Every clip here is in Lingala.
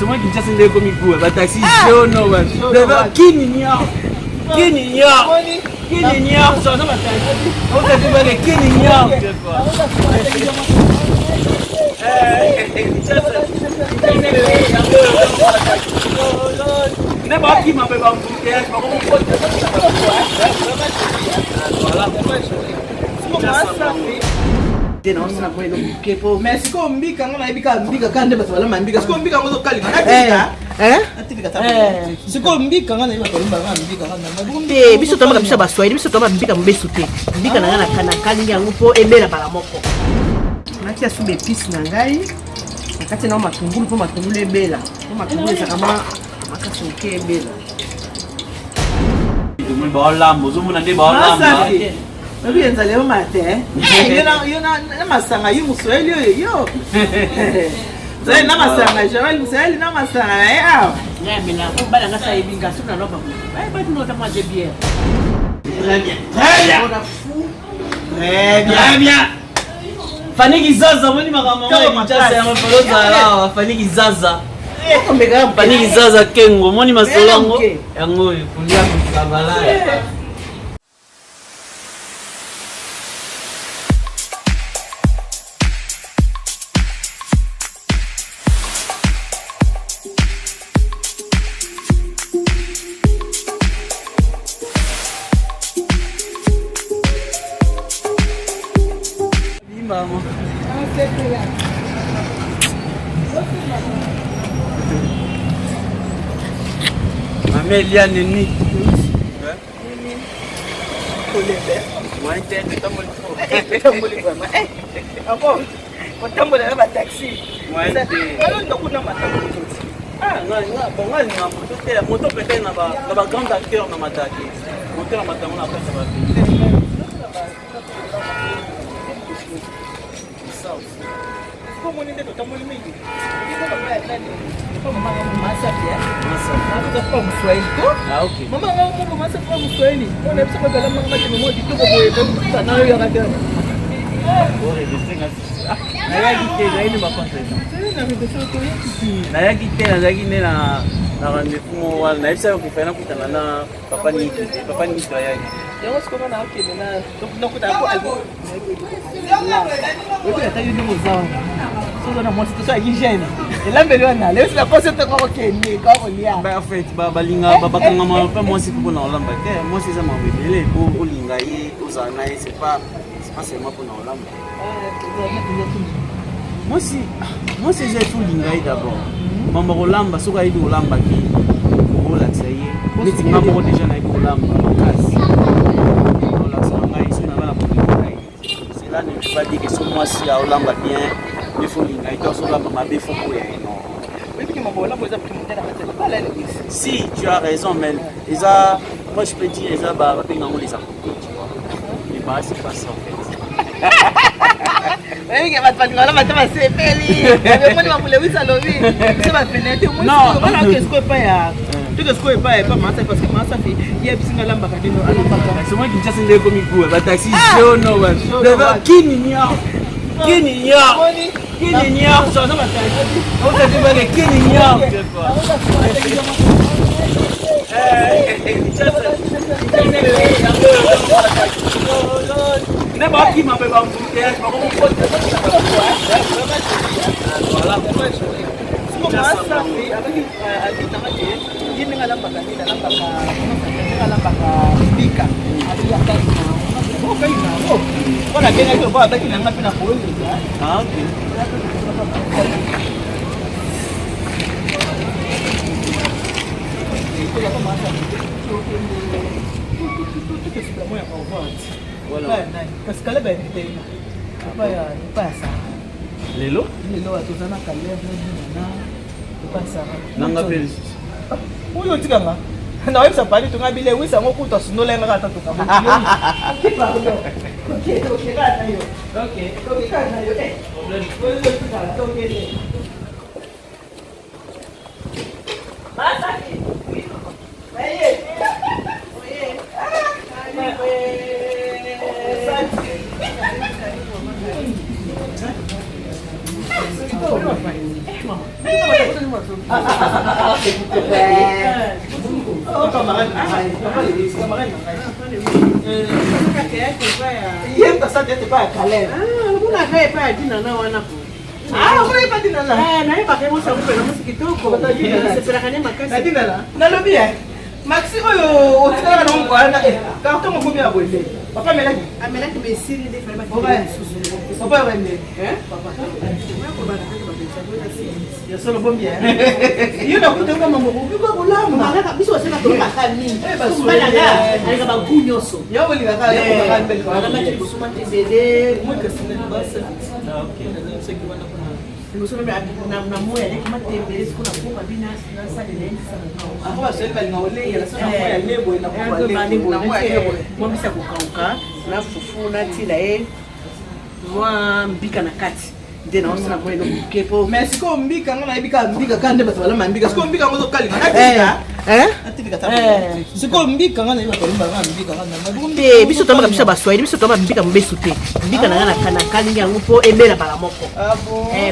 Somo Kinshasa nde ekomi goût, ba taxi jaune, ba kini nya. Kini nya. Kini nya, so na ba taxi. Ozali ba kini nya. Ne bakima mpe bambouteillage bakomokota. Mais sikoyo mbika nga nayebi kaka mbika kaka nde bato balamba mbika. Sikoyo mbika yango ozokalinga natika natika sikoyo mbika nga nayebi bato balambaka mbika te. Biso toyambaka biso ya baswahili, biso toyamba mbika mobesu te. Mbika na ngai nakalingi yango mpo ebela mbala moko. Natia su baepice na ngai na kati na matungulu mpo matungulu ebela, mpo matungulu ezalaka mwa makasi moke ebela. Baolamba, ozomona nde baolamba. Obi enzala yo mate yo na masanga yo moswahili oyo yo zali na masanga Joel moswahili na masanga na ye awa. Bana nga sa yebi nga soki naloba baye manger bière. Très bien, très bien. Très bien. Très bien. Fanny Kizaza, moni makambo yango ya Kinshasa yango falo ozala awa. Fanny Kizaza. Fanny Kizaza Kengo, moni masolo yango yango oyo kolia kosabala. Mama Eliane ni. Kotambola na bataxi kuna. Bonga alinga moto te, moto peut-être na bagrand acteur na mataki moto na matango na kati ya bato. Omoni nde totamboli mingi. Moswahili to mama nga moko masafi moswahili mpona biso bakalambaka mateme mo kitoko boye nayoyaka te. Nayaki te, nazalaki nde bacontre, nayaki te, nazalaki nde na rendez-vous moko wana. Nayebisaki okefai nakutana na papa Niki te, papa Niki ayaki. Yango sikoyo naokende nakutana po oyebi ata yo ndenge oza wana, soza na mwasi toso yaki jeune elambeli wana lelo sila koso te kokokende kakolia. En fait, balinga bakangama mpe mwasi mpo na olamba te. Mwasi eza makambo ebele po olinga ye, ozala na ye. C'est pas seulement mpona olamba. Mwasi, mwasi eza ifo olinga ye d'abord. Mambo kolamba, soki ayebi kolamba te, okolakisa ye. Neti nga moko déjà nayebi kolamba makasi, olakisa na ngai soki naza na bolingo na ye. Cela ne veut pas dire que so mwasi aolamba bien il faut olinga ye, to azolamba mabe faut boya ye, non. Si tu as raison, mais eza, moi je peux dire eza babenga yango les accouples, tu vois, mais bah c'est pas ça en fait. Oyebike bato balingaka bato basepeli omoni bamulewisi alobi biso bafene te. Omoni sikoyo epai ya toke sikoyo epai epa Masafi, parce que Masafi ye bisinga alambaka nino alambaka. Somo Kinshasa nde ekomi goût, ba taxi jaune, ba kini nya. Kini nya. Kini nya, so na ba taxi. Ozali ba kini nya. Ne bakima mpe bambouteillage bakomokota. Masafi abitanga te, ye ndenge alambaka nini, alambaka ndenge alambaka mbika okai nango mpona abengaki lokola abaki nanga mpe na koyeza. Ah, ok. Kasi kale bainvite ye epai ya Sara. Lelo? Lelo toza na Kaleb na epai ya Sara. Nanga mpe lisusu. Oyo otikanga nawebisa pali tonga bile wisa yango kutu asundola ye ngaka ata tokanga. Pardon, okeka na yo, okeka na yo, oyo otikala tokende. Masafi. Oye. Oye. Nalobi eh. Maxi oyo otikalaka na moko wana eh, carton mokomi ya boye papa amelaki amelaki mesili nde papa wende ya solo bombi yo nakutaka mambo okoki kolamba biso basala tolobaka mingi aleka bagu nyonso yo olingaka liboso matembele liboso na moi aleki matembele siko na koka bina nasalela ye mwa mbisi ya kokauka na fufu natila ye mwa mbika na kati nde naosala mwa eloko moke po mais sikoyo mbika nga nayebi kaka mbika kaka nde bato balamba mbika sikoyo mbika yango ozokalinga natilika sikoyo mbika nga nayebi bato balamba mbika te biso toyambaka biso ya baswahili biso toyamba mbika mobesu te mbika na nga nakalingi yango mpo ebela mbala moko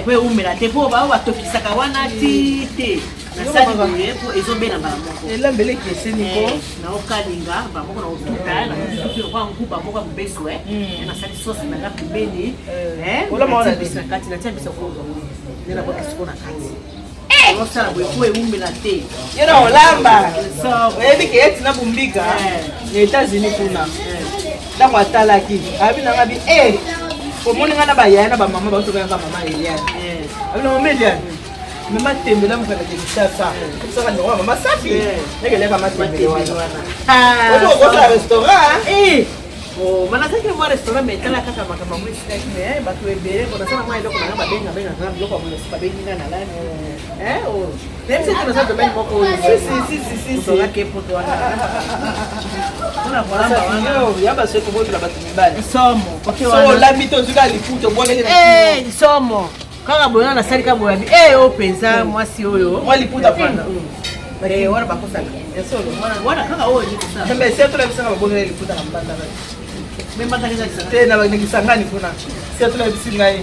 po eumela te mpo bao batokisaka wana ti te nasali boye mpo ezobela mbala moko elambela ekeseni ko naokalinga mbala moko naotuta natuti lokola nguba moko ya mobesu nasali sosi na nga pembeni na kati natia bisa nde nabwaki siko na kati osala boye po ewumela te yo na olamba oyebi ke eti na bombika na États-Unis kuna ntango atalaki abi nanga bi e omoni ngai na bayaya na bamama baotobayaka mama Eliane abi na mama Eliane mama tembela mokana ke Kinshasa saka ndongo mama safi nekeleka matembele wana okosala restaurant. Manazaki mwa restaurant, mais tala kaka makambo yango esikaki, mais bato ebele nasala mwa eloko nanga babengabengaka biloko ya boye, babengi nga na lani nayebisi ete naza domaine moko oyo poto wana mpona kolamba wana. Ya baso ekobotela bato mibale. Somo. So olambi te, ozwi kaka liputa obwakeli. Somo kaka boye wana nasali kaka boye abi oyo mpenza mwasi oyo. Mwa liputa fanda. Wana bakosaka wana kaka oyo nikosala. Mais se tolabisaka babongela liputa na mbandaka. Me mbandaka ezalisaka te na Kisangani kuna. Se tolabisi ngai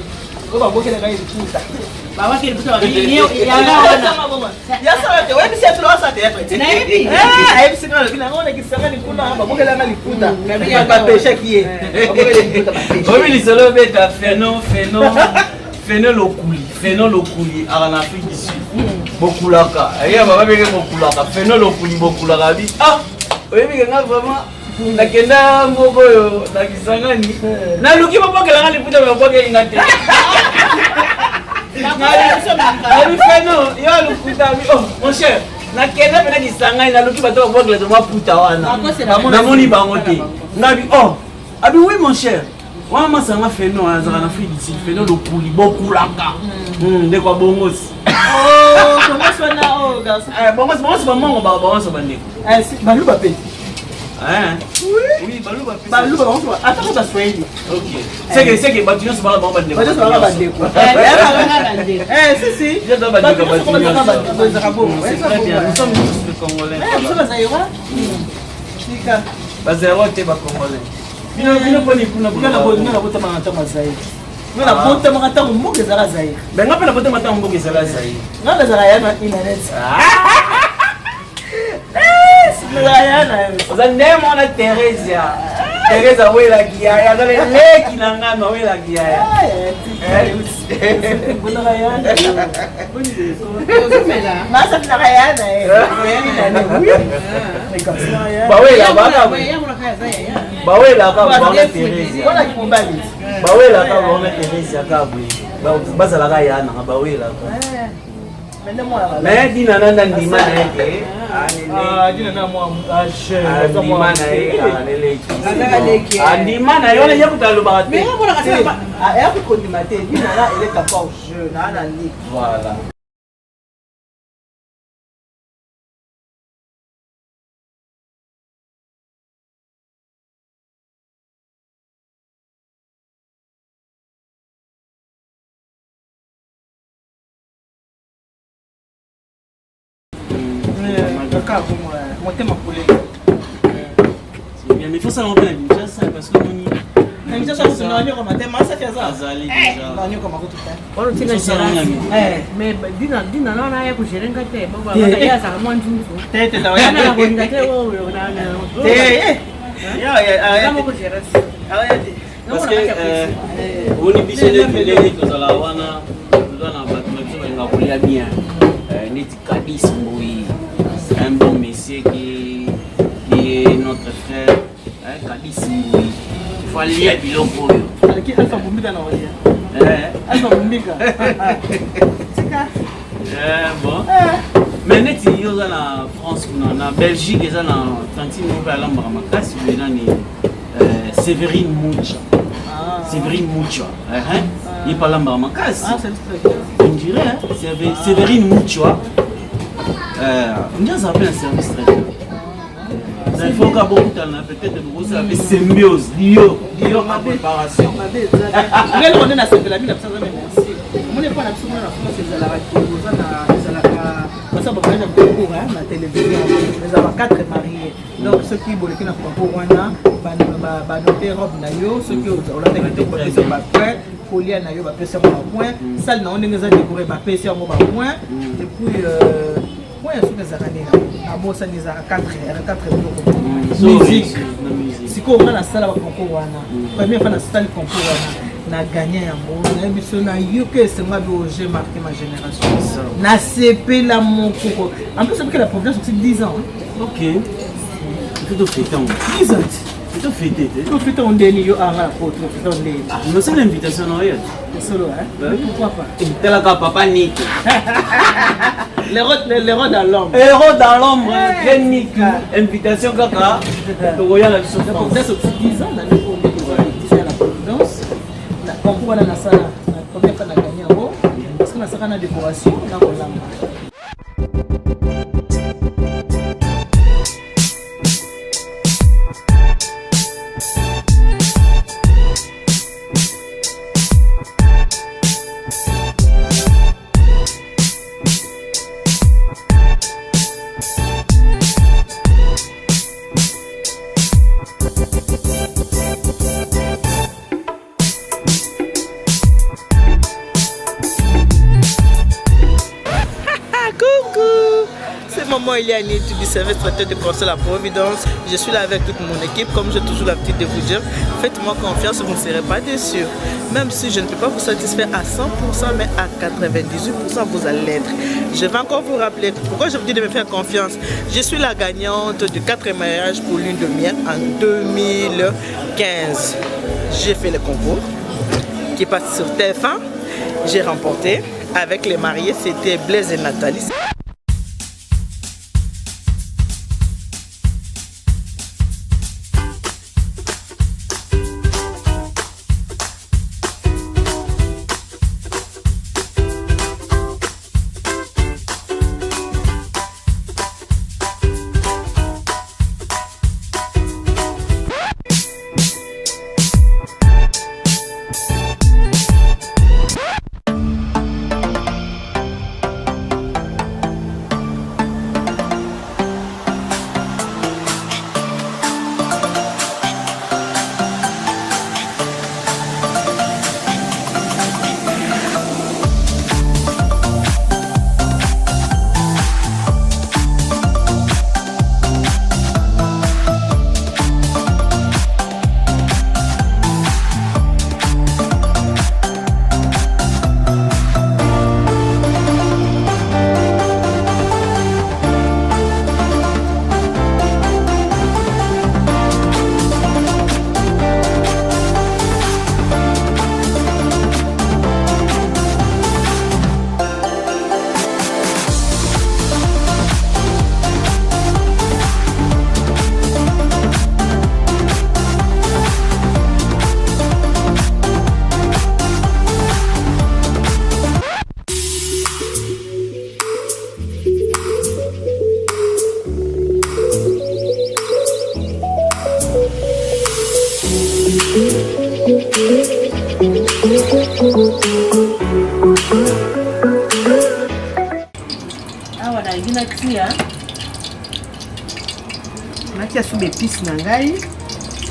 oyo babokela ngai liputa. Babaki liputa yanga wana. Yasala te, oyebisi ya tolo asala théâtre te. Nayebi. Ayebisi ngai, alobi nango na Kisangani kuna babokela ngai liputa, bapeshaki ye, babokela liputa, bapeshe. Oyebi lisolo obeta Feno Feno Feno Lokuli, Feno Lokuli aka na Afrique du Sud bokulaka ayeya baba beke bokulaka Feno Lokuli bokulaka abi ah oyebi ke nga vraiment nakenda moko oyo na Kisangani, naluki babokelanga liputa, me babokeli nga te. Abi Feno yo alukuta abi oh mon cher, nakenda mpena Kisangani, naluki bato babwakela to maputa wana, namoni bango te. Ngabi oh abi oui mon cher, wana masanga Feno azalaka na Afrique du Sud, Feno Lokuli bokulaka ndeko ya Bongosi. Bongosi, bongosi bamongo bango bandeko. Baluba mpe. Oui, baluba mpe. Baluba bango atako Baswahili. Ok, seke bato nyonso bana bango bandeko. Bato nyonso bana bandeko. Si si. Bato nyonso bongo. C'est très bien, nous sommes tous des Congolais. Biso Bazaïrois tika. Bazaïrois te, Bacongolais. Bino bino mponi kuna? Nga nabotamaka ntango ya Zaire. Nga nabotamaka ntango mboka ezalaka Zaire. Me nga mpe nabotama ntango mboka ezala Zaire. Nga nazalaka ya na inanet, nazalaka ya na yo. Oza nde mwana Theresia. Therese awelaki yaya, aza leleki na ngai, ma awelaki yaya. Bonaka ya na yo. Ozomela. Masafinaka ya na ye. Bawelaka, bawelaka bana Theresia. Wana kimobali. Bawelaka bana Theresia kaka boye, bazalaka ya nanga, bawelaka. Mais Dina nanda ndima na ye te. Andima na ye Azalaka leki. Andima na ye wana ye kuta alobaka te. Eyaki kondima te. Dina na elle est encore jeune, aa na leki. Voilà. Kaka motema polele. C'est bien, mais il faut savoir na Kinshasa parce que moni Wana otinga gérance. Mais dina dina na wana ya ko gérer nga te. Bongo ye azalaka mwa nzunzu. Wana na kolinga te oyo na na. Nga moko gérance. Parce que omoni biso nde ndenge tozala wana, toza na bato na biso balingaka kolia bien. Neti Kadis Mboyi, un bon monsieur qui est notre frère, hein, Kadis Mboyi. Il faut alia biloko oyo. Aleki Alpha Bombika na olia. Alpha Bombika. Tika. Bon. Mais neti yo oza na France kuna, na Belgique eza na tantine moko alambaka makasi boye, nani, Séverine Mucha. Séverine Mucha. Ye mpe alambaka makasi. Ah, c'est très bien. On dirait, hein? Séverine Muchwa. Nde azala mpe na service traiteur. Il faut ka bokutana, peut-être bokosala mpe symbiose dio dio en préparation. Mabe eza te. Ngai eloko nde nasepela mingi na biso, Nzambe merci. Omoni, epai na biso kuna na France, ezalaka ke oza na, ezalaka basala bamariage ya concours, hein, na télévision ezalaka quatre mariés. Donc soki boleki na concours wana, banote robe na yo, soki olataki kitoko, bapesi yo bapoint, kolia na yo, bapesi yango bapoint, salle na yo ndenge eza décoré, bapesi yango bapoint. Et puis point ya soki ezalaka nini, abosani, ezalaka 4 biloko, musique. Na musique. Sikoyo nga nasala baconcours wana, première fois nasali concours wana, na gagné yango. Nayebi so nayoki esengo abi oyo, j'ai marqué ma génération, nasepela mokoko. En plus obiki la province aussi 10 ans. Ok, il faut tofete yango. 10 ans. Il faut tofete te. Tofete ondeni yo anga na poto, tofete ondeni. Nosala invitation na oyo. Solo, hein? Bah oui. Pourquoi pas? Talaka papa Nick. Les rois dans l'ombre. Héros dans l'ombre. Ye Nick, invitation kaka, tokoya na biso. La France. providence aussi 10 ans, l'année oyo ndenge ezali 10 ans ya la providence. Na concours wana nasala, na première fois na gagné yango parce que nasalaka na décoration na kolamba. Coucou, c'est maman Eliane du service traiteur de conseil La Providence. Je suis là avec toute mon équipe, comme j'ai toujours l'habitude de vous dire. Faites-moi confiance, vous ne serez pas déçus. Même si je ne peux pas vous satisfaire à 100%, mais à 98%, vous allez l'être. Je vais encore vous rappeler pourquoi je vous dis de me faire confiance. Je suis la gagnante du 4 mariage pour lune de miel en 2015. J'ai fait le concours qui passe sur TF1. J'ai remporté avec les mariés, c'était Blaise et Nathalie. Awa nalingi natia su baépices na ngai.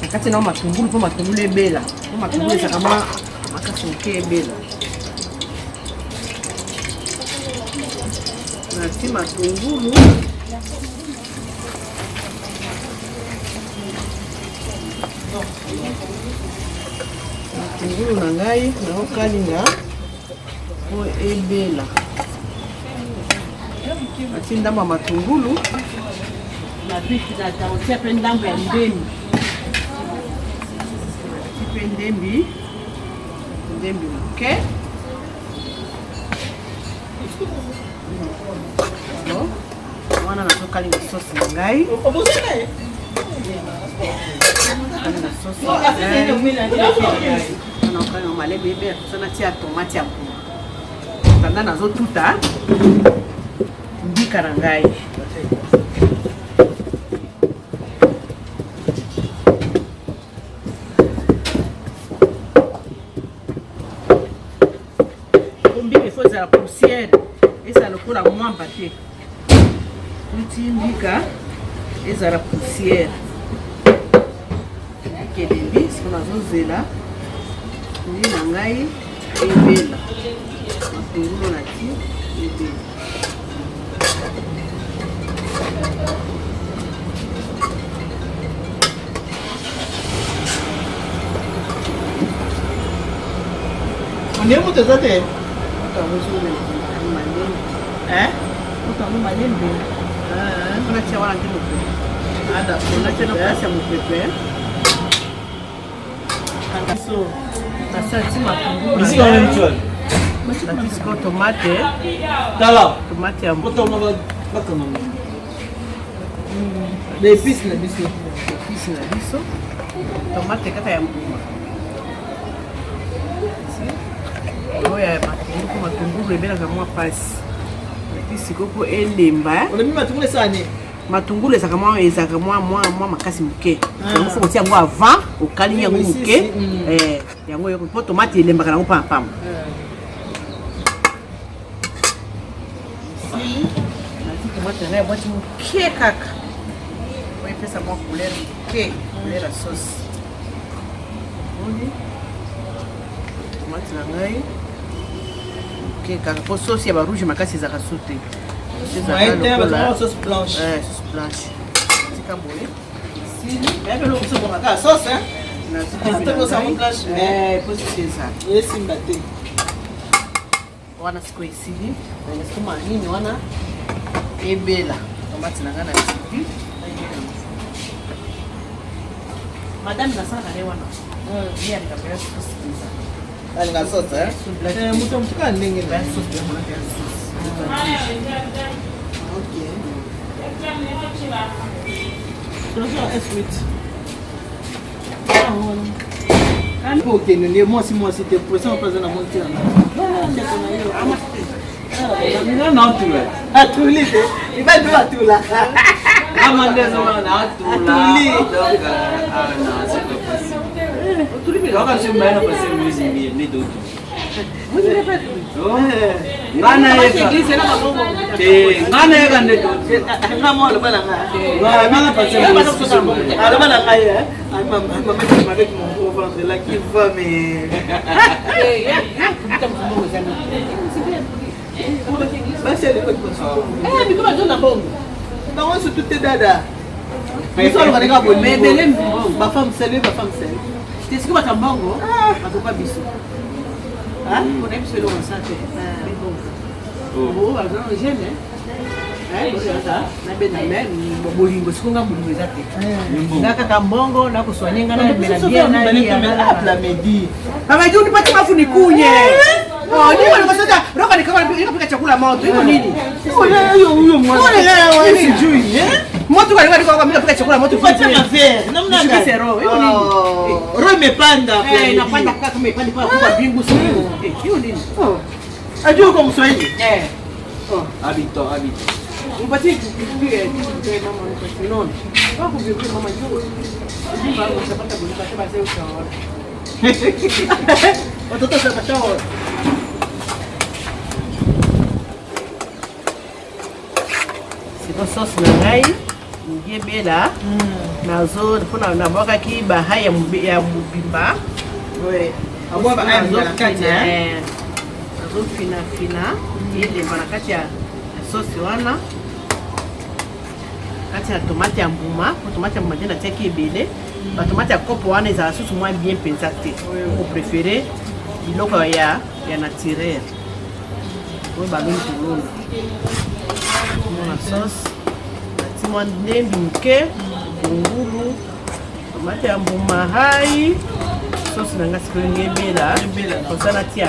Nakati nao matungulu mpo matungulu ebela, mpo matungulu ezalaka mwa makasi moke ebela. Nati matungulu matungulu na ngai naokalinga mpo ebela. Nati ndambo ya matungulu natia mpe ndambo ya ndembi, nati mpe ndembi, ndembi moke. Wana nazokalinga sauce na ngai, kalinga sauce na ngai, nakokalinga malembe ebela, tosa natia tomate ya mbuma tanda nazotuta mbika na ngai. Mbika ifo ezala poussière, ezala lokola mwamba te. Tuti mbika ezala poussière. Ekelembi, siko nazozela ndi na ngai ebela matungulu na ti ebela. Ondire moto eza te. Moto yango malembe. Mpona tia wana nde mopepe. Natia na place ya mopepe. Nasati matungulu nati sikoyo tomate, tomate ya baepice na biso, epice na biso, tomate kaka ya mbuma oyo ya matungulu, mpo matungulu ebelaka mwa mpasi. Epi sikoyo mpo elemba, olobi matungulu esala nini? Matungulu ezalaka mwa ezalaka mwa mwa mwa makasi moke, yango fo kotia yango avant okalingi yango moke, yango yoko mpo tomate elembaka nango pamba pamba. Nati tomate na ngai ya bwati moke kaka po epesa mwa couleur moke, couleur ya sauce. Omoni tomate na ngai moke kaka mpo sauce ya barouge makasi ezalaka su te. Sauce blanche, sauce blanche. Tika boye. Sauce Esimba te. Wana sikoyo esili nasikoma nini wana ebela tomate na ngai na tipi. Madame nasalaka nde wana ye alingaka ya sauce mpenza. Alinga sauce, moto motuka ndenge na sauce ya sauce. Ok. S8 mpo okende nde mwasi mwasi te, pression mpe aza na mwa ntina ndeko na yo atuli te, mibali mpe batula. Atuli. Nga nayeka nde nga mo aloba na ngai, aloba na ngai, mama avec mon gros ventre là qui va, mais basi alekaki bango surtout te dada biso aloka ndenge bolingo bafemme sele, bafemme sele. Te, sikoyo bato ya mbongo bakoka biso mpona biso eloko sa te. Baza jeune nabenda me bolingo sikoyo nga bolingo eza te, nga kaka mbongo nakosoigne nga namela bien. Plamedi. Mama Juni, pati mafu nikunye. Oh, nini walikosota roka nikapika chakula moto. Iko nini? Huyo mwana sijui Moto kwa nini kwa mimi pika chakula moto? Tupatie mafere namna gani? Nishukishe roho. Iko nini? Roho imepanda. Eh, inapanda kaka kama ipande kwa kwa bingu sio. Eh, hiyo nini? Ajua uko Mswahili. Eh. Habito, habito. Nipatie kitu mama, nipatie nono. Kwa kuvipi mama njoo. Mimi utapata kulipa sasa utaona. Watoto sasa washaona. Siko sauce na ngai Elingi ebela nazo mpona nabwakaki bahai ya mobimba. Nazofinafina elemba na kati ya sosi wana, kati ya tomate ya mbuma, po tomate ya mbuma nde natiaki ebele. Batomate ya kopo wana ezala susu mwa bien mpenza te, oprefere biloko ya naturel oyo baloni kolona. Mona sauce nati mwa ndembi moke, ngulu, tomate ya mbuma, hai sauce na nga sikoyo ndenge ebela kosa natia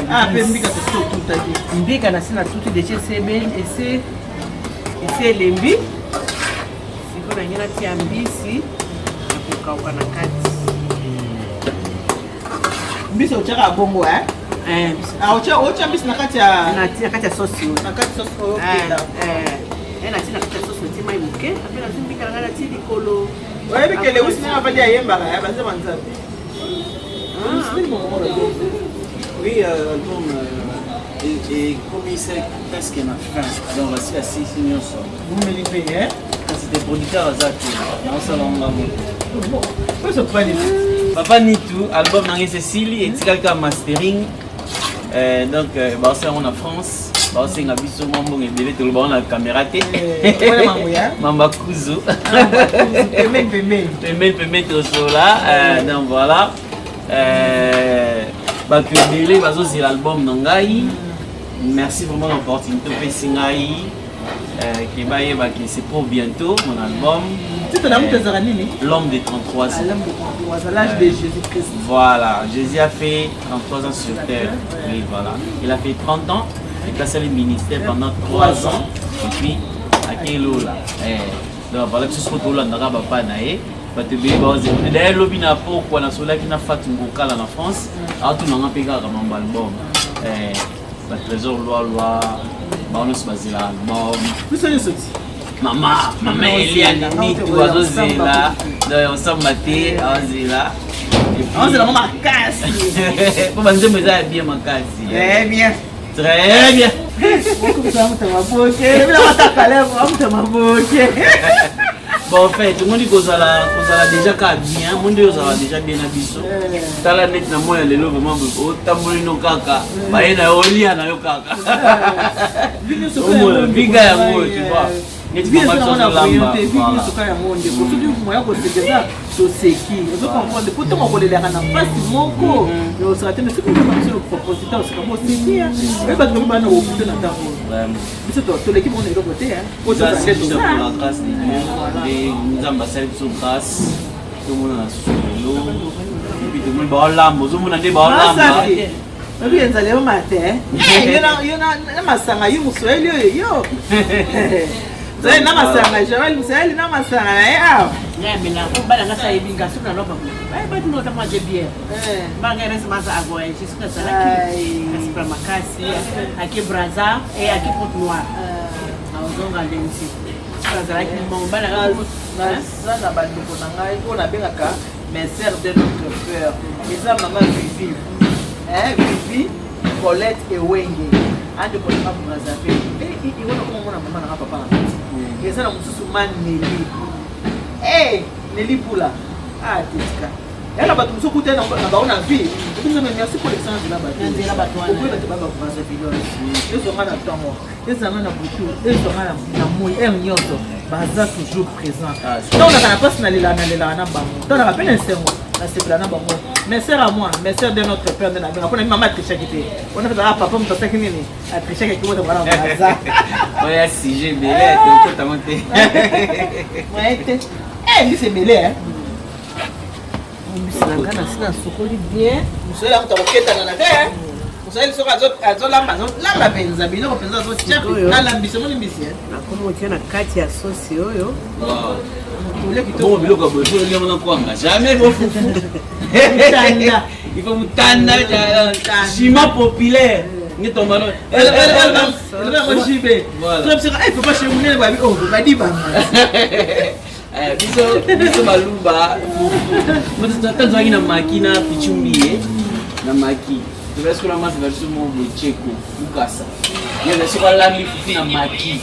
mbika na si natuti deja esi esi esi elembi. Sikoyo nange natia mbisi ya kokauka na kati. Mbisi otiaka bongo, eh? Eh. Ah, otya mbisi na kati ya natia kati ya sauce oyo. Na kati sauce oyo. Eh, eh, natie na kati ya sauce, natie mai moke, ape nazwi mbika na ngai, natie likolo. Oyebi ke Lewis ndenge avandi ayembaka ya banzembo ya Nzambe. Oui, album ekomi presque na fin, donc basi asisi nyonso. Bumeli mpe, eh? Kasi te, producteur aza te, naosala ngo moko. Oyo sopani. Papa Nitu, album nange esesili, etikali kaka mastering. Donc baosala yango na France, baosenga biso mwa mbongo ebele, toloba ngo na caméra te. Wana mambo ya mamba kuzu. Pembeni pembeni. Pembeni pembeni tosola. Donc voilà, bato ebele bazozela album na ngai. Merci vraiment na opportunité opesi ngai ke bayeba ke c'est pour bientôt mon album. Titre na moto ezalaka nini? L'homme de 33 ans. L'homme de 33 ans, l'âge de Jésus Christ. Voilà, Jésus a fait 33 ans sur terre. Oui, voilà. Il a fait 30 ans, il a le ministère pendant 3 ans, et puis akelola. Eh, donc voilà, biso soki tolandaka bapa na ye, bato ebele baozela. D'ailleurs, lobi na pokwa nasolaki na Fatu Ngokala na France, atunanga mpe kaka mambo album. Eh, batrésor lwalwa, bango nyonso bazela album. Biso nyonso ti. Mama Eliane Nitu azozela, donc osamba te, azozela. Azela mo makasi. Po banzembo eza ya bien makasi. Très bien. Très bien. Okomisa moto maboke bila matakale, moto maboke. Bon, en fait, omoni kozala déjà kaka bien, mondi ozala déjà bien na biso. Tala neti na moi ya lelo, vraiment otamboli no kaka, baye na yo, olia na yo kaka, omona vika yango, tu vois, neti mama biso azolamba. Nyonso yango, ndeko, soki moya koseka eza, toseki, ozocomprendre, po ntongo kolelaka na mpasi moko osaka te. Mais soki ozoma biso proposita, oseka mo, oseki ya oye bato bango bana okute na ntango biso toleki bango na eloko te. Eza c'est juste pour la grâce de Dieu nde Nzambe asali biso grâce, tomona na susu lelo, et puis tomoni baolamba, ozomona nde baolamba. Obi ezali yo mate, yo na masanga, yo moswahili oyo, yo zali na masanga, Joel moswahili na masanga na ye awa. Ngai amela po bana nga sa yebi nga soki naloba bati nota mwa de bière, banga reste maza a voyage, soki azalaki asipla makasi, ake Braza e ake Pointe Noire, azonga lenzi, soki azalaki bon bana nga. Naza na bandeko na ngai oyo nabengaka mes sœurs de notre père, eza mama Vivi, Vivi Colette Ewenge, andeko nanga Brazzaville, iwana komomona mama nanga, papa na kati eza na mosusu ma Neli, Neli Bula. Ah, tetika ya na bato mosusu okuta na bango na vie. Ebinzambe, merci pour l'excellence de la bato. Nzela bato wana. Okoyeba te, baba Brazzaville, ezwanga na ntongo, ezanga na butu, ezwanga na moi, heure nyonso baza toujours présent. Ntango naka na mpasi, nalelaka na bango, ntango naka mpe na esengo, nasepela na bango. Mes sœurs à moi, mes sœurs de notre père nde nabenga, mpona mama atrichaki te wana fetaka, papa moto asaki nini, atrichaki, akibota bana baza. Oya sujet ebele, tokotango te. Moye te, mbisi ebele. Mbisi na ngai nasi nasokoli bien. Moswahili akuta koketana na te. Moswahili soki azolamba, azolamba mpenza biloko mpenza, azotia nalambisi, omoni mbisi. Nakomi kotia na kati ya sosi oyo. Bongo biloko ya boye, faut oliango na kwanga, jamais faut fufu, il faut mutanda, ciment populaire nge tombano. Jibe papa chez munene babi oh badibanga. Biso baluba tazwaki na maki na pichumbi ye na maki, tozali sikoyo na masi na biso mo boye, cheko bukasa ye azali soko alambi fufu na maki.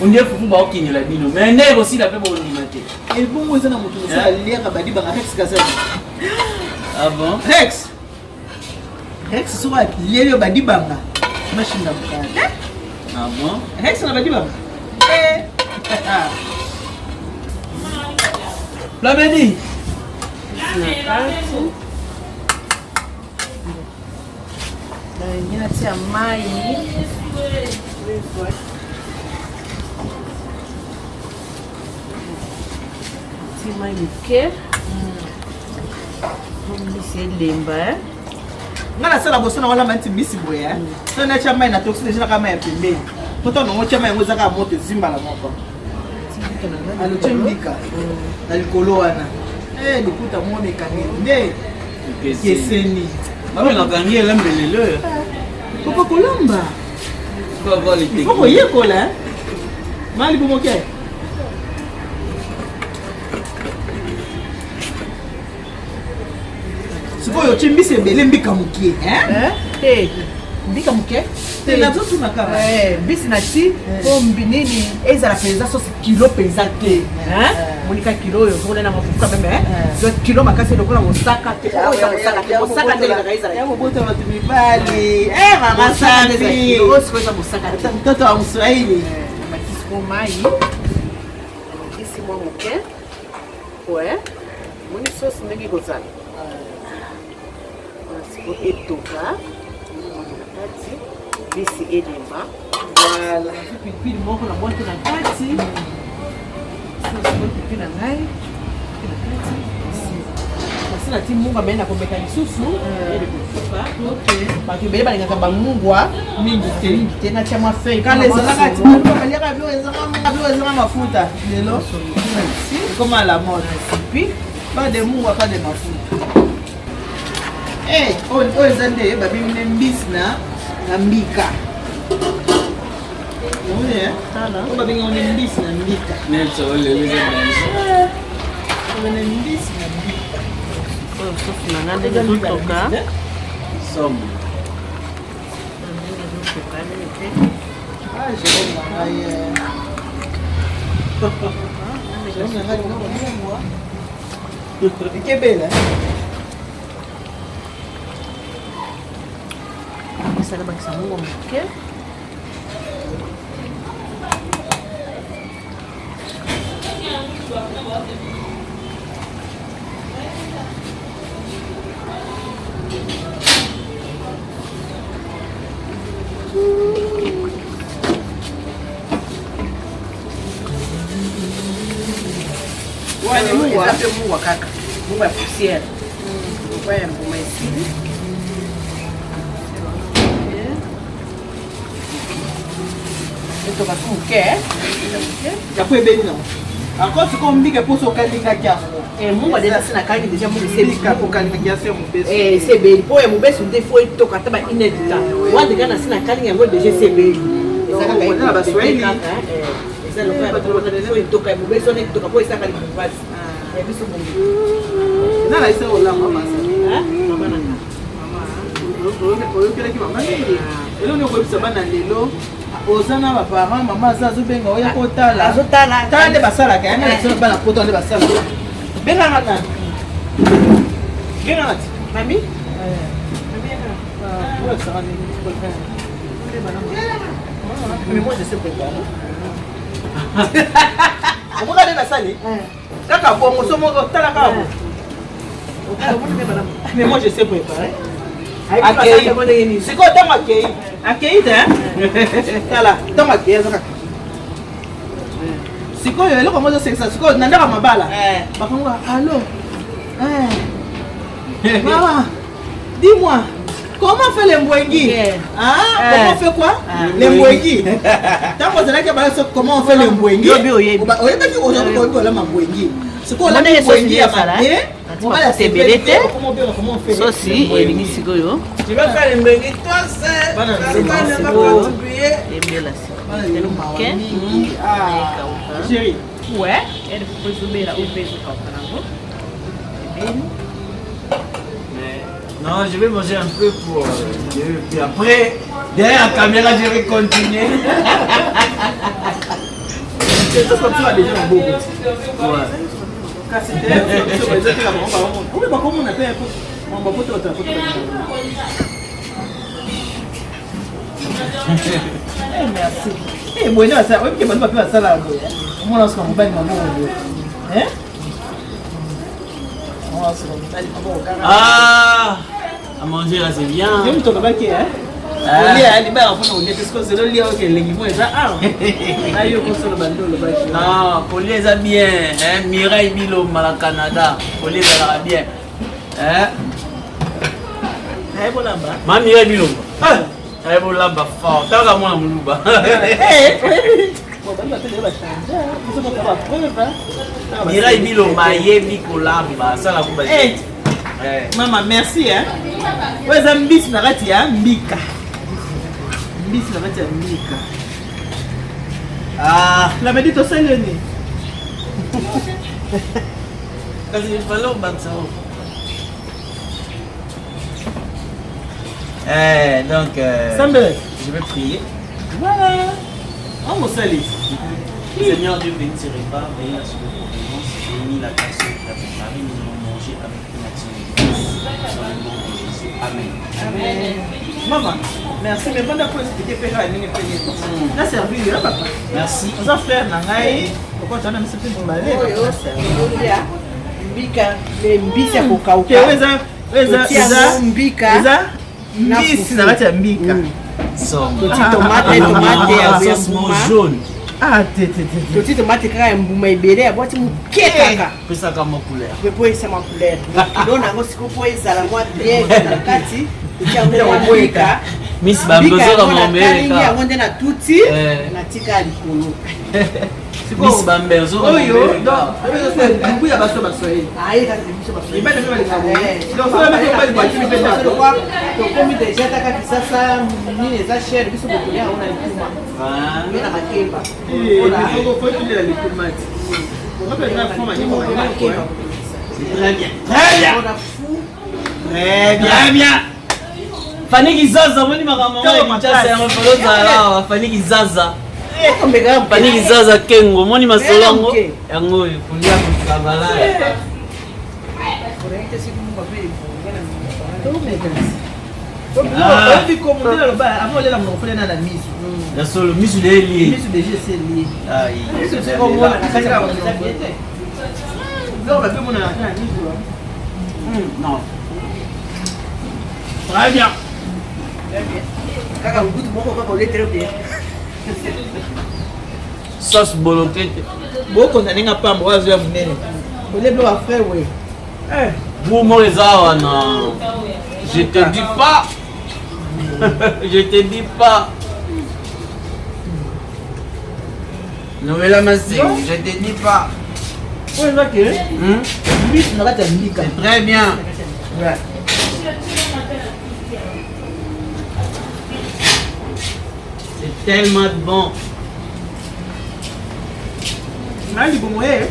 Ondire fufu baokinela bino mais nde ekosila mpe bondima te. Ebongo eza na moto mosusu aliaka badibanga Rex Kazadi. Ah bon? Rex. Rex soki alieli yo badibanga mashinga mokala. Ah bon? Rex na badibanga. Eh. Plamedi. Nalingi natia mai ti mai moke mbisi elemba eh. nga nasala boso na walamba nti mbisi boye eh. so natya mai na toksi deja naka mai ya pembeni po ntango nango tya mai yango eza kaka moto ezimbala moko alotye mbika na likolo wana eh, liputa moko mekangeli nde ekeseni babengaka ngi elambelelo papa kolamba ifo koyekola mali bomoke sikoyo otye mbisi ebele mbika mokie te mbika moke te nazotuna kaka eh, mbisi na ti mpo nini ezala mpenza sosi kilo mpenza te monika kilo oyo ozokolia na mafuka meme donc kilo makasi lokola mosaka te oyo eza mosaka te mosaka nde elingaka ezala ya kobota bato mibali eh mama safi oyo sikoyo eza mosaka te mtoto wa mswahili namatisi ko mai namatisi mwa moke we moni sosi ndenge ekozala siko etoka na kati bisi elemba voilà pilipili moko na bwaki na kati siko pilipili na ngai na kati nasi nati mungwa me nakomeka lisusu ekosuka bato ebele balingaka bamungwa mingi te mingi te natia mwa feuille kala ezalaka ti baliaka biloko ezanga mafuta lelo ekoma la mode puis pas de mungwa pas de mafuta Eh, oyo eza nde babengi nde mbisi na na mbika oyo babengi yango nde mbisi na mbika nde mbisi na mbika oyo sosi na nga ndenge ezotoka somo ndenge ezotoka ndenge te ah Jérôme na ngai Jérôme na ngai ekebela esala bakisa mongo moke eza mpe mungwa kaka mungwa ya poussière mungwa ya mbuma esili etoka tu moke yango ebeli nango encore sikoyo mbika mposo okalingaki yango mungwa deja se nakangi deja munga okalingaki ya se mobesu ese ebeli mpo ya mobesu nde fo etoka ata ba une heure du temps wana deja na se nakalingi yango deja ese ebeli eza kaka na baswahili eza lokola bato wana etoka ya mobesu wana etoka mpo esaka libumbasi ya biso bongo nana ese olamba masa mama na nga oyokelaki mama mingi eloko nini okoyebisa bana lelo oza na baparent mama aza azobenga oya kotala azotala tala nde basalaka yana na bana poto nde basalaka benganga nani benganga ti mami Mais moi je sais préparer. Okoka nde nasali kaka bongo so moko tala kaka bo mais moi je sais préparer akei sikoyo ntango akei akei te tala ntango akei aza kaka sikoyo eloko yango ezosekisa sikoyo na ndako ya mabala bakango allo mama dis-moi comment fait le mbwengi Yeah. ah, comment on fait quoi le mbwengi ntango ozalaki bala comment on fait le mbwengi Yobi oyebi. oyebaki ozalaki koyebi olama mbwengi sikoyo olami Monene sosi mbwengi ya ezala, mabe eh? mobali Mafuta ebele te. comment obenga comment on fait sosi le mbwengi. elingi sikoyo Tu vas faire le mbwengi toi seul. Bana Personne ne va sikoyo. contribuer. ebela Bana lelo mawa sikoyo mingi. Ah, ekauka chérie we ere fufu ezobela oyo mpe ezokauka nango ebeli Mais Non, je vais manger un peu pour. Puis après, derrière la caméra, je vais continuer. Kasi te, bakomona mpe bapoto bato ya poto. Eh, merci. Eh, boye nde basala, oyebi ke bato bape basalaka boye. Omona osuka mobali maboko boye. Eh? Omona osuka mobali maboko kaka. Ah, à manger là c'est bien. Yo moto olobaki, hein? Olia libala mpona kolia te, sikoyo zelo lia oke elengi mo eza awa. Na yo kosoloba nde olobaki. Non, kolia eza bien, hein? Mireille Bilomba na Canada, kolia ezalaka bien. Hein? Naye bolamba. Ma Mireille Bilomba. Ah, naye bolamba fort. Talaka mwana moluba. Mireille Bilomba ayebi kolamba, asala kuba. Eh. Mama, merci hein. Oyo eza mbisi na kati ya mbika. Mbisi na kati ya mbika. Ah, La medi tosali yo nini? Kasi il fallait obakisa oyo. Eh, donc euh, Sambele. je vais prier. Voilà. On mosali. Seigneur Dieu, bénis ce repas, veille à sur nos provenance, bénis la personne qui l'a préparé, nous allons manger avec une action de grâce. Dans le nom de Jésus. Amen. Amen. Maman, merci. Mais banda ko expliquer pe kaka ndenge pe nini. Na servir yo papa. Merci. Oza frère na ngai. Okota na miso pe mibale. Oyo olia mbika me mbisi ya kokauka. Te oyo eza eza eza mbika. Eza mbisi na kati ya mbika. Toti tomate tomate ya sauce mbuma. jaune. Ah te te te. Toti tomate kaka ya mbuma ebele ya bwati moke kaka. Pesaka mwa couleur. Mpe po esama couleur. Kilo na yango sikoyo po ezala mwa bien na kati. Totia yango mwa mbika. Miss Bambozoka Mbika yango nde natuti natika likolo. Miss Bamberzo oyo donc oyo ya baso baswahili. Aye kaka biso baswahili. Ibale mpe balingaka boye. Donc soki mpe mobali bakimi mpe ndako. Tokomi deja kaka Kisasa nini eza cher biso botolia yango na lituma. Mpe na makemba. Faut lituma ti. Très bien. Très bien. Très bien. Très bien. Fanny Kizaza, moni makambo yango ya Kinshasa yango falo ozala awa Fanny Kizaza. Fanny Kizaza Kengo, moni masolo yango yango oyo kolia kotravala. Oyebi ko modèle aloba avant olela monoko fo na misu. Ya solo misu de elie. Misu déjà esi elie. Misu Biloko bape monana na misu. Non. Très bien. Kaka ngutu moko kaka olie très bien. Sauce bolokete. Bokonza ndenge pamba oyo azoya monene. Olie biloko ya frère we. Goût moko eza wana. Je te dis pas. Je te dis pas. Noëlla Masing, je te dis pas. Oyo eza ke mbisi na kati ya mbika. C'est très bien. Ouais. C'est tellement bon. Na libumu ye.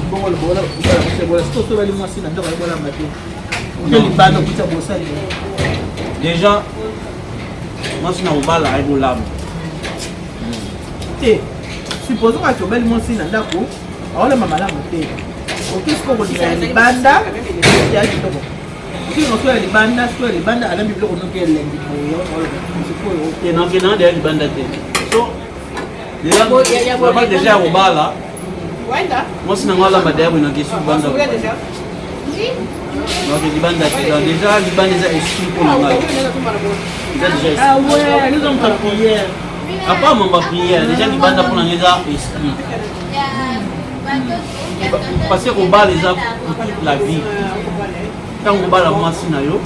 Bongo lobola bola sikoyo soki obali mwasi na ndako ayebolamba te oke libanda okuti abosali. Déjà, mwasi na kobala ayebolamba te. Supposons kaka obali mwasi na ndako aolamba malamu te, oke sikoyo kolinga ya libanda ya kitoko, oke sikoyo ya libanda, sikoyo ya libanda alambi biloko noki elengi boye sikoyo. Te, nakendanga deya libanda te. So déjà déjà ya kobala mwasi nango alamba deya boye, nakesu libanda, donc libanda te. Donc déjà libanda eza esprit mpo na ngai, eza déjà Ah ouais, nous sommes en prière. À part mambo ya prière, déjà libanda mpo na ngai eza esprit, parce que kobala eza pour toute la vie. Ntango obala mwasi na yo,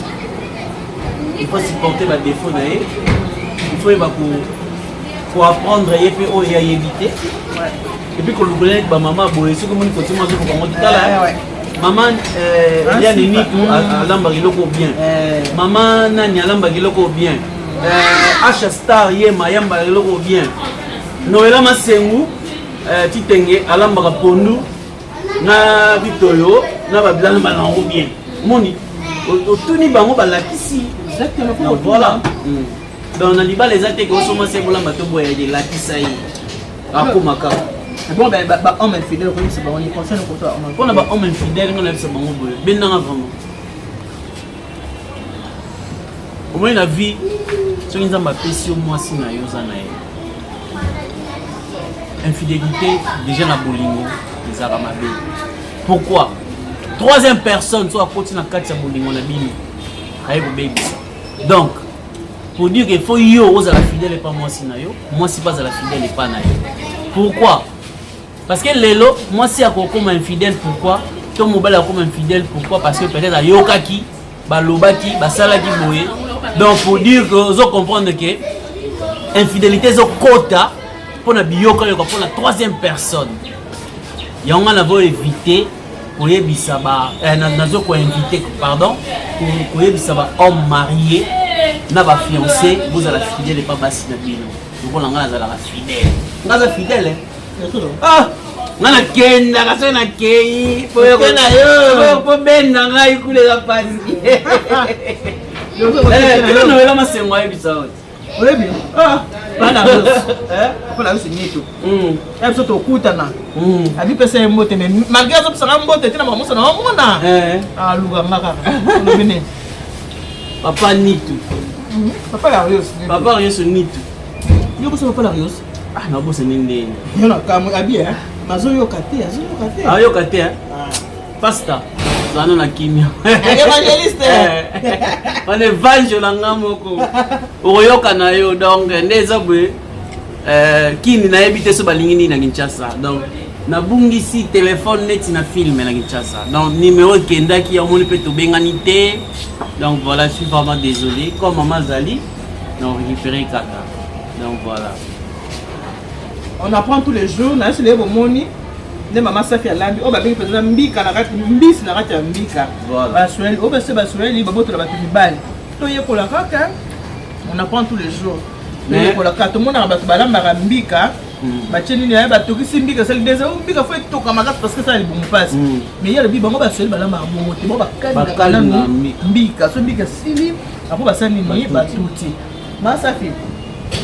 il faut supporter badéfaut na ye, il faut yeba koapprendre ye mpe oyo ye ayebi te, et puis kolukola neti bamama boye. Soki omoni kotima azokoka ngo te, tala mama Eliane Nitu alambaka eloko bien, mama nani alambaka eloko bien, Asha Star yema ayambaka eloko bien, Noela Masengu Titenge alambaka pondu. Na bitoyo na babilanga balango bien. Omoni otuni bango balakisi. Exactement. Voilà. Donc na libala eza te ke osoma se bolamba to boya elakisa ye. Akoma kaka. Bon ben ba homme infidèle koyebisa bango ni conseil koto homme. Mpona ba homme infidèle nga nayebisa bango boye. Bendanga vraiment. Omoni na vie soki Nzambe apesi yo mwasi na yo oza na ye. Infidélité déjà na bolingo ezalaka mabe. Pourquoi? Troisième personne soki akoti na kati ya bolingo na bino aye kobebisa. Donc pour dire que faut yo ozala fidèle epa mwasi na yo, mwasi mpe azala fidèle epa na yo. Pourquoi? Parce que lelo mwasi akokoma infidèle pourquoi? To mobali akokoma infidèle pourquoi? Parce que peut-être ayokaki, balobaki, basalaki boye. Donc pour dire que ozo comprendre que infidélité ezokota mpona biyokayoka mpona troisième personne. Yango nga nazo éviter koyebisa ba nazo koinvite pardon koyebisa ba homme marié na ba fiancé bozala fidèle epa basi na bino. Lokola nga nazalaka fidèle. Nga aza fidèle. Ah, nga nakendaka soki nakei po benda ngai kuna eza mpasi. Noela Masengo ayebisa oyo. Oyebi? Ah, bana mpona biso nito. Ya biso tokutana. Abi pesa ye mbote mais malgré azopesaka mbote te na makambo nyonso na omona. Aluka nga kaka. Olobi nini? Papa Nitu. Papa Larios. Papa Larios Nitu. Yo bosa Papa Larios? Ah, nabosani ndenge. Yo na kamwe abi hein. Mazoyoka te, azoyoka te. Ayoka te hein. Pasteur, zana na kimia. Évangéliste. Wana évangile na nga moko. Okoyoka na yo donc nde eza boye. Kini nayebi te so balingi nini na Kinshasa. Donc nabungisi telefone neti na film na Kinshasa. Donc numéro ekendaki omoni mpe tobengani te. Donc voilà, je suis vraiment désolé. Comme maman Zali, na récupéré kaka. Donc voilà. On apprend tous les jours, na sile bomoni nde mama Safi alambi oyo babengi mpenza mbika na kati, mbisi na kati ya mbika. Baswahili oyo basi baswahili babotola bato mibali. Toyekola kaka, on apprend tous les jours. Toyekola kaka, tomonaka bato balambaka mbika, batie nini ya batokisi mbika esali deza mbika fo etoka makasi parce que esala libumu mpasi. Mais ye alobi bango baswahili balambaka bongo te, bango bakalingaka nanu mbika, so mbika esili apo basali nini batuti. Mama Safi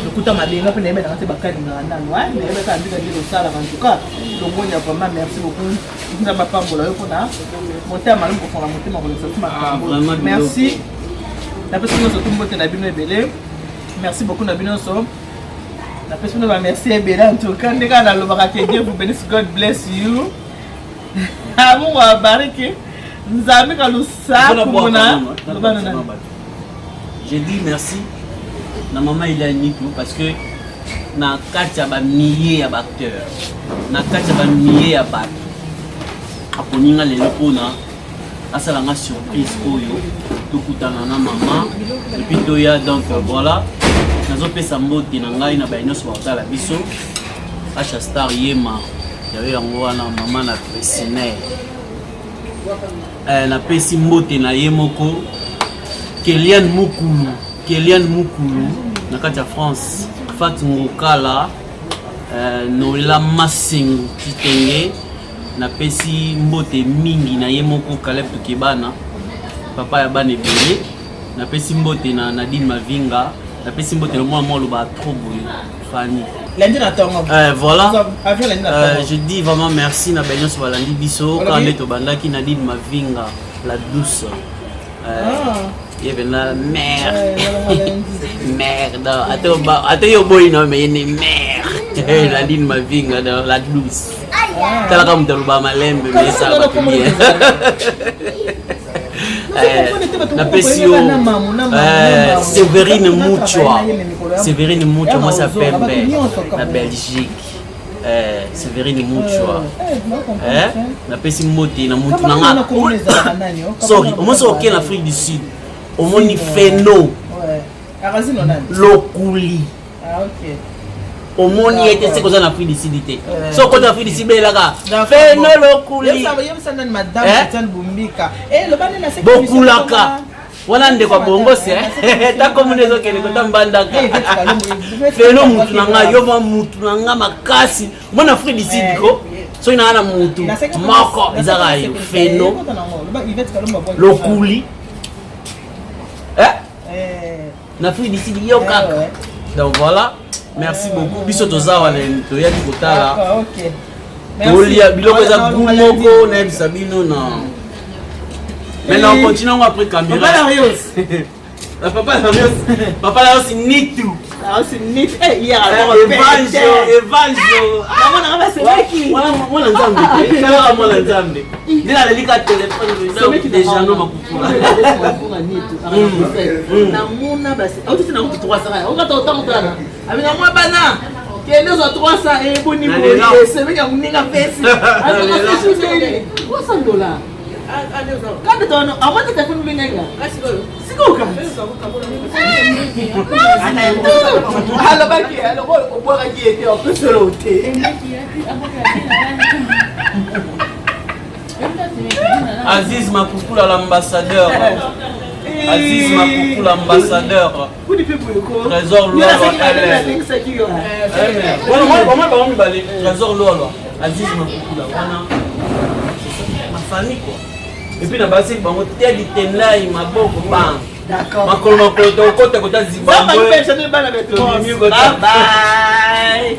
lokuta mabe nga mpe nayebelaka te bakalingaka nanu nayebaka mbika nde losalaka. En tout cas longonya vraiment, merci beaucoup. Nzambe apambola yo mpona motema malamu, kofonga motema kolekisa biso makambo. Merci, napesi nyonso tu mbote na bino ebele. Merci beaucoup na bino nyonso, napesi bino bamerci ebele. En tout cas ndenge nalobaka ke Dieu vous bénisse, God bless you, Mungu abariki, Nzambe kalusaku mona lobana na. Je dis merci na maman Elia Nitu parce que na kati ya ba milliers ya baacteurs, na kati ya ba milliers ya bato, aponi nga lelo mpona asala nga surprise oyo tokutana na mama et puis toya. Donc voilà, nazopesa mbote na ngai na baye nyonso bakotala biso. Asha Star Yema yayo yango wana mama na Presiner. Napesi mbote na ye moko Kelian Mukulu, Kelian Mukulu na kati ya France, Fat Ngokala, Noela Masengu Kitenge. Napesi mbote mingi na ye moko Caleb Tukebana, papa ya bana ebele. Napesi mbote na Nadine Mavinga, napesi mbote na mwana mwa aloba trop boye Fanny. Lundi na tongo. Voilà. Avion lundi na tongo. Je dis vraiment merci na banyo nyonso balandi biso. Kaka nde tobandaki Nadine Mavinga la douce. Ye mpenza mère. Mère donc ata yo boyi na mais ye ne mère. Nadine Mavinga donc la douce. Talaka moto aloba malembe mais esala bato bien. Napesi yo Séverine Muchwa, Séverine Muchwa mwasi ya pembe na Belgique. Séverine Muchwa, napesi mbote na mutu na nga. Sorry, omoni soki okei na Afrique du Sud, omoni Feno Lokuli, omoni ye te, seke oza na Afrique du Sud te. So okoti Afrique du Sud, belaka Feno Lokuli, bokulaka wana ndeko ya bongo se ta komona ezokende kota mbandaka. Feno mutu na ngai, yo mwa mutu na ngai makasi. Omoni Afrique du Sud ko. Soki naa na mutu moko ezaka yo feno lokuli eh? Na Afrique du Sud yo kaka. Donc voilà, merci beaucoup. Biso toza wana toyaki kotala. Tolia biloko eza goût moko nayebisa bino na. Maintenant on continue encore après caméra. Papa Larios. Papa Larios, Papa Larios nitu. Larios nitu. Eh, hier alors. Evanjo, Evanjo. Mama na ba semeki. Mwana mwana nzambe. Kala mwana nzambe. Nde naleli ka telefone déjà no makukula. Namona basi. Auti na kutu 300. Okata otango tala. Abina mwa bana. Kende ozwa 300 eboni boye. Semeki ya moninga pesi. Azwa 300 dollars. Kande tono, amata telefone benga. Sikoka. Alobaki, aloko obwakaki ye te, opesolo te. Aziz Makukula l'ambassadeur. Aziz Makukula ambassadeur. Trésor Lwalwa. Wana bango mibale Trésor Lwalwa. Aziz Makukula wana ma famille quoi. Et puis na basi bango Teddy Tenlai maboko bang. D'accord. Makolo makolo tokota kota Zimbabwe. Bye bye.